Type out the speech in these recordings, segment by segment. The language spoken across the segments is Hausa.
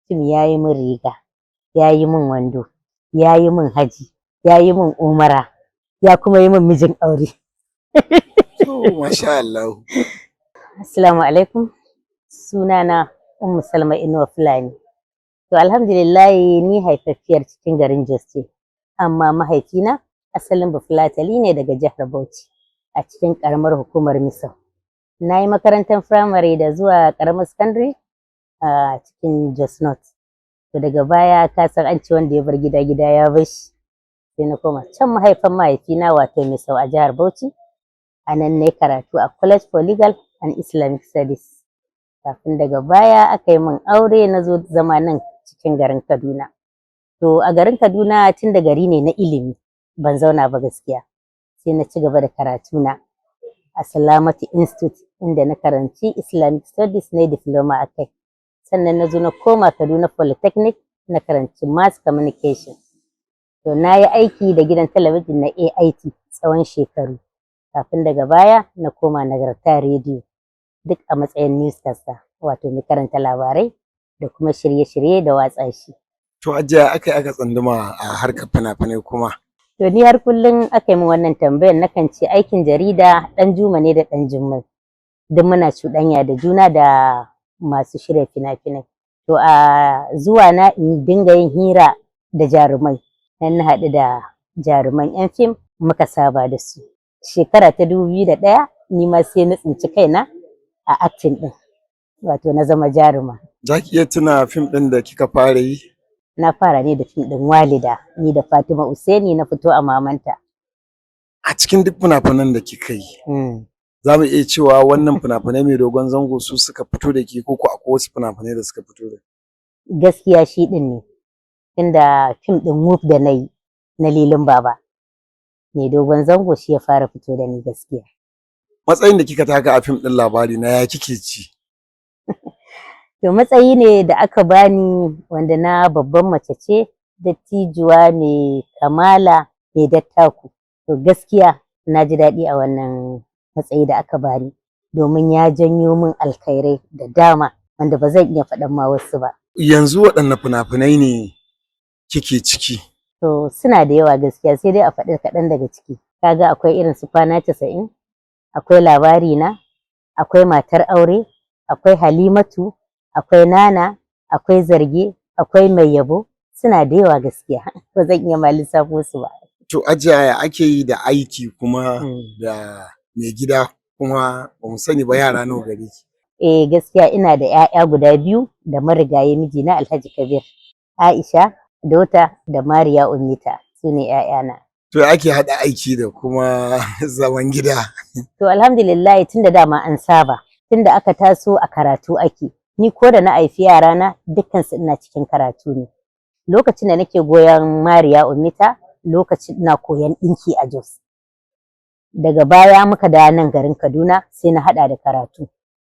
Fim ya yi min riga, ya yi min wando, ya yi min haji, ya yi min umara, ya kuma yi min mijin aure. To, masha Allah. Assalamu alaikum. Sunana Ummu Salma Inuwa Fulani. To, alhamdulillahi, ni haifaffiyar cikin garin Jos ce. Amma mahaifina asalin Bafulatani ne daga jihar Bauchi a cikin ƙaramar hukumar Misau. Na yi makarantar firamare da zuwa ƙaramar sakandare a cikin Jos North. To, daga baya, ka san an ce wanda ya bar gida, gida ya bar shi. Sai na koma can mahaifan mahaifina, wato Misau a jihar Bauchi. A nan na yi karatu a College for Legal and Islamic Studies. Kafin daga baya aka yi min aure, na zo zama nan cikin garin Kaduna. To, a garin Kaduna, tun da gari ne na ilimi, ban zauna ba gaskiya. Sai na ci gaba da karatuna a Salamatu Institute, inda na karanci Islamic Studies, na yi diploma a kai. Sannan na zo na koma Kaduna Polytechnic, na karanci Mass Communication. To, na yi aiki da gidan talabijin na AIT tsawon shekaru. Kafin daga baya na koma Nagarta Radio, duk a matsayin newscaster, wato mai karanta labarai da kuma shirye-shirye da watsa shi. To, Hajiya, aka yi aka tsunduma a harkar fina-finai kuma? To, ni har kullum aka yi min wannan tambayar, nakan ce aikin jarida ɗan juma ne da ɗan jummai. Duk muna cuɗanya da juna da masu shirya fina-finai. To, a zuwa na in dinga yin hira da jarumai, nan na haɗu da jaruman 'yan fim, muka saba da su. Shekara ta 2001 ni ma sai na tsinci kaina a acting ɗin, wato na zama jaruma. Za ki iya tuna fim ɗin da kika fara yi? Na fara ne da fim ɗin Walida, ni da Fatima Usaini, na fito a mamanta. A cikin duk fina-finan da kika yi, za mu iya cewa wannan fina-finai mai dogon zango su suka fito da ke, ko ko akwai wasu fina-finai da suka fito da? Gaskiya shi ɗin ne, tunda fim ɗin Wuf da na yi na Lilin Baba mai dogon zango, shi ya fara fito da ni gaskiya. Matsayin da kika taka a fim ɗin Labari Na, ya kike ji? To, matsayi ne da aka bani wanda na babban mace ce, dattijuwa mai kamala, mai dattaku. To, gaskiya na ji daɗi a wannan matsayi da aka bani, domin ya janyo min alkhairai da dama wanda ba zan iya faɗan ma wasu ba. Yanzu waɗanne fina-finai ne kike ciki? To, suna da yawa gaskiya, sai dai a faɗi kaɗan daga ciki. Kaga akwai irin su Kwana 90, akwai Labari Na, akwai Matar Aure, akwai Halimatu, akwai Nana, akwai Zarge, akwai Mai Yabo. Suna da yawa gaskiya, ba zan iya ma lissafo su ba. To, Hajiya, ya ake yi da aiki kuma da mai gida? Kuma ba mu sani ba, yara nawa gare ki? Eh, gaskiya ina da 'ya'ya guda biyu da marigayi mijina Alhaji Kabir. Aisha Dota da Mariya Ummita, su ne 'ya'yana. To, ya ake haɗa aiki da kuma zaman gida? To, alhamdulillah, tunda dama an saba, tunda aka taso a karatu ake. Ni ko da na haifi yarana, dukkansu ina cikin karatu ne. Lokacin da nake goyon Mariya Ummita, lokacin ina koyon ɗinki a Jos. Daga baya muka dawo nan garin Kaduna, sai na haɗa da karatu.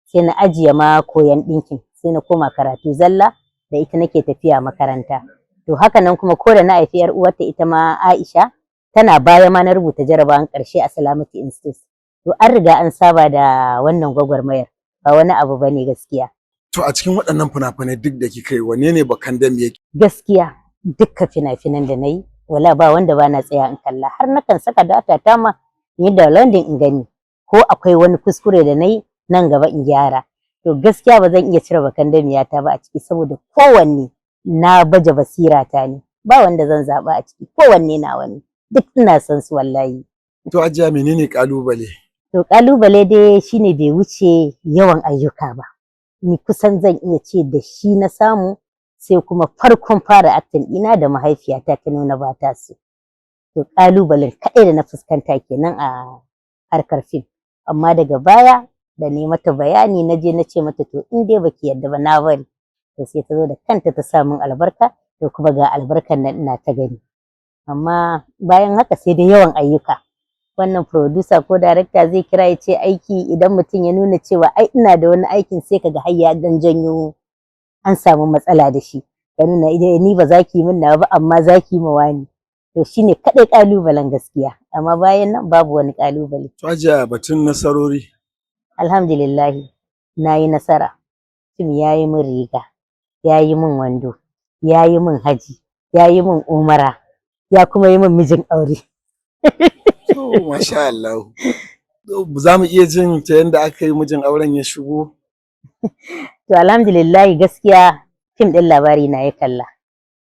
Sai na ajiye ma koyon ɗinkin, sai na koma karatu zalla, da ita nake tafiya makaranta. To, haka nan kuma ko da na haifi 'yar uwarta, ita ma Aisha, tana baya ma na rubuta jarabawan ƙarshe a Salamatu Institute. To, an riga an saba da wannan gwagwarmayar, ba wani abu bane gaskiya. To, a cikin waɗannan fina-finai duk da kika yi, wanne ne bakan yake? Gaskiya dukka fina-finan da na yi, wala ba wanda ba na tsaya in kalla, har nakan saka data ta ma in yi downloading in gani ko akwai wani kuskure da na yi, nan gaba in gyara. To, gaskiya ba zan iya cire bakan damiyata ba a ciki, saboda kowanne na baje basira ta ne. Ba wanda zan zaɓa a ciki, kowanne nawa ne, duk ina son su wallahi. To, Hajiya, menene ƙalubale? To, ƙalubale dai shine bai wuce yawan ayyuka ba. Ni kusan zan iya ce da shi na samu, sai kuma farkon fara acting ɗina da mahaifiyata ta nuna ba ta so. To, ƙalubalen kaɗai da na fuskanta kenan a harkar fim. Amma daga baya da na mata bayani, na je na ce mata, to, in dai baki yarda ba, na bari. To, sai ta zo da kanta ta sa min albarka, to kuma ga albarkan nan ina ta gani. Amma bayan haka sai dai yawan ayyuka. Wannan producer ko director zai kira ya ce aiki, idan mutum ya nuna cewa ai ina da wani aikin, sai kaga har ya dan janyo an samu matsala da shi. Ya nuna ni ba za ki yi min nawa ba, amma za ki yi ma wani. To, shine kaɗai ƙalubalen gaskiya, amma bayan nan babu wani ƙalubale. To, Hajiya, batun nasarori. Alhamdulillahi, na yi nasara. Fim ya yi min riga, ya Ya yi min wando, ya yi min haji, ya yi min umara, ya kuma yi min mijin aure. To, masha Allah. Za mu iya jin ta yadda aka yi mijin auren ya shigo? To, alhamdulillah, gaskiya fim ɗin Labari Na ya kalla.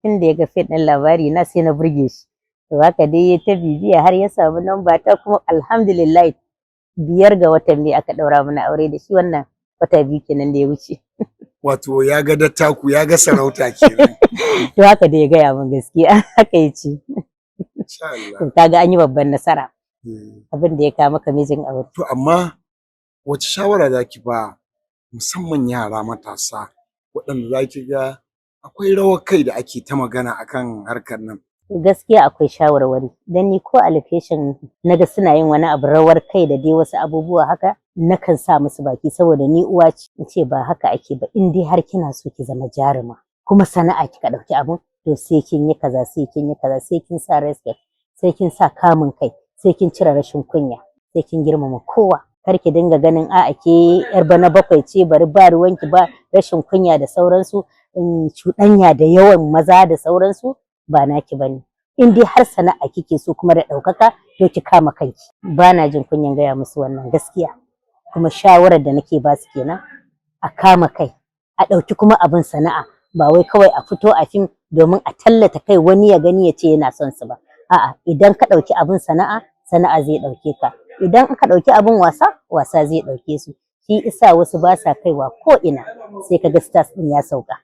Tun da ya ga fim ɗin Labari Na, sai na burge shi. To, haka dai ya ta bibiya har ya samu namba ta, kuma alhamdulillah, 5 ga watan Mai aka ɗaura mana aure da shi, wannan wata 2 kenan da ya wuce. Wato ya ga dattaku, ya ga sarauta kenan. To, haka dai ya gaya min, gaskiya haka ya ce. Insha Allah. To, kaga an yi babban nasara, abin da ya kawo maka mijin aure. To, amma wace shawara za ki ba musamman yara matasa waɗanda za ki ga akwai rawar kai da ake ta magana akan harkar nan? Gaskiya akwai shawarwari, dan ni ko a location naga suna yin wani abu, rawar kai da dai wasu abubuwa haka, nakan sa musu baki, saboda ni uwa ce, in ce ba haka ake ba. In dai har kina so ki zama jaruma, kuma sana'a kika ɗauki abun, to sai kin yi kaza, sai kin yi kaza, sai kin sa respect, sai kin sa kamun kai, sai kin cire rashin kunya, sai kin girmama kowa. Kar ki dinga ganin a'a, ke yar bana bakwai ce, bari ba ruwanki ba, rashin kunya da sauransu, cuɗanya da yawan maza da sauransu, ba naki bane. In dai har sana'a kike so kuma da ɗaukaka, to ki kama kanki. Ba na jin kunyan gaya musu wannan, gaskiya. Kuma shawarar da nake ba su kenan, a kama kai, a ɗauki kuma abin sana'a, ba wai kawai a fito a fim domin a tallata kai, wani ya gani ya ce yana son su ba. A'a, idan ka ɗauki abin sana'a, sana'a zai ɗauke ka. Idan aka ɗauki abin wasa, wasa zai ɗauke su. Shi isa wasu ba sa kaiwa ko ina, sai kaga stars ɗin ya sauka.